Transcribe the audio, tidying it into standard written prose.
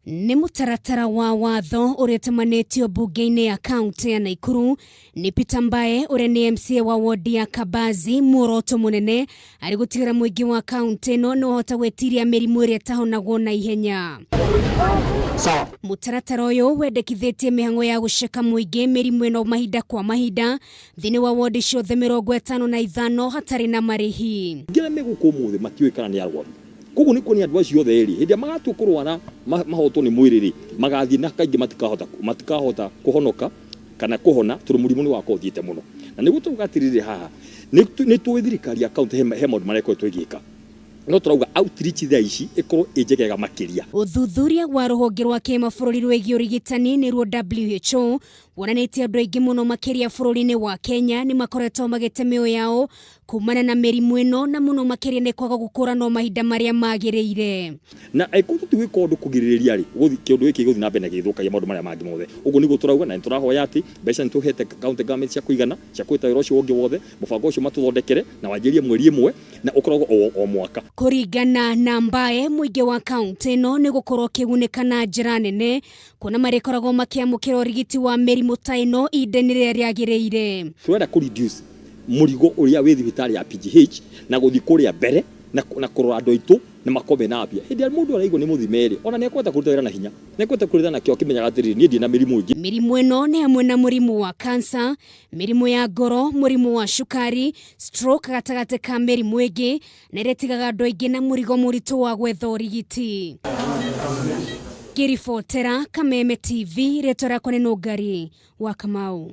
Nĩ mũtaratara wa watho ũrĩa ũtemanĩtio mbunge-inĩ ya kaunti ya Naikuru nĩ Peter Mbae ũrĩa nĩ MCA wa wodi ya Kabazi. Muoroto mũnene arĩ gũtigĩra mũingĩ wa kaunti ĩno nĩ wahota gwĩtiria mĩrimũ ĩrĩa ĩtahonagwo na ihenya. Sawa. Mũtaratara ũyũ wendekithĩtie mĩhang'o ya gũceka mũingĩ mĩrimũ ĩno mahinda kwa mahinda thĩinĩ wa wodi ciothe 55 hatarĩ na marĩhi. Aingĩ arĩa me gũkũ ũmũthĩ matiũĩ kana nĩ arwaru. Koguo nĩ kuonia andũ acio othe rĩ, hĩndĩ ĩrĩa magatua kũrwara mahotwo nĩ mwĩrĩ rĩ, magathiĩ na kaingĩ matikahota matikahota kũhonoka kana kũhona tondũ mũrimũ nĩ wakorwo ũthiĩte mũno. Na nĩguo tũrauga atĩrĩrĩ haha, nĩ tũĩ thirikari ya county he maũndũ marĩa ĩkoretwo ĩgĩka. No tũrauga outreach thaa ici ĩkorwo ĩ njegega makĩria. Ũthuthuria wa rũhonge rwa kĩmabũrũri rwĩgiĩ ũrigitani nĩruo WHO wonanĩtie andũ aingĩ mũno makĩria bũrũri-inĩ wa Kenya nĩ makoretwo magĩte mĩoyo yao kumana na mĩrimũ ĩno na mũno makĩria nĩ kwaga gũkũranwo mahinda marĩa magĩrĩire. Na angĩkorwo tũtigwĩka ũndũ kũgirĩrĩria rĩ, kĩũndũ gĩkĩ gĩgũthiĩ na mbere na gĩgĩthũkagia maũndũ marĩa mangĩ mothe. Ũguo nĩguo tũrauga na nĩ tũrahoya atĩ mbeca nĩ tũhete county government cia kũigana cia kũruta wĩra ũcio ũngĩ wothe, mũbango ũcio matũthondekere na wanjĩrĩrie mweri ĩmwe na ũkoragwo o mwaka. Kũringana na Mbae, mũingĩ wa kaũntĩ ĩno nĩ gũkorwo ũkĩgunĩka na njĩra nene kuona marĩkoragwo makĩamũkĩra ũrigiti wa mĩrimũ ta ĩno ihinda-inĩ rĩrĩa rĩagĩrĩire. Tũrenda kũ reduce mũrigo ũrĩa wĩ thibitarĩ ya PGH na gũthiĩ kũrĩa mbere na kũrora andũ aitũ na makorwo mena afya. Hĩndĩ ĩrĩa mũndũ araigua nĩ mũthime rĩ, ona nĩ ekũhota kũruta wĩra na hinya, nĩ ekũhota kũruta na kĩo akĩmenyaga atĩrĩrĩ, niĩ ndirĩ na mĩrimũ ĩngĩ. Mĩrimũ ĩno nĩ hamwe na mũrimũ wa cancer, mĩrimũ ya ngoro, mũrimũ wa cukari, stroke gatagatĩ ka mĩrimũ ĩngĩ, na ĩrĩa ĩtigaga andũ aingĩ na mũrigo mũritũ wa gwetha ũrigiti. Ngĩribotera Kameme TV, rĩtwa rĩakwa nĩ Nũngari wa Kamau.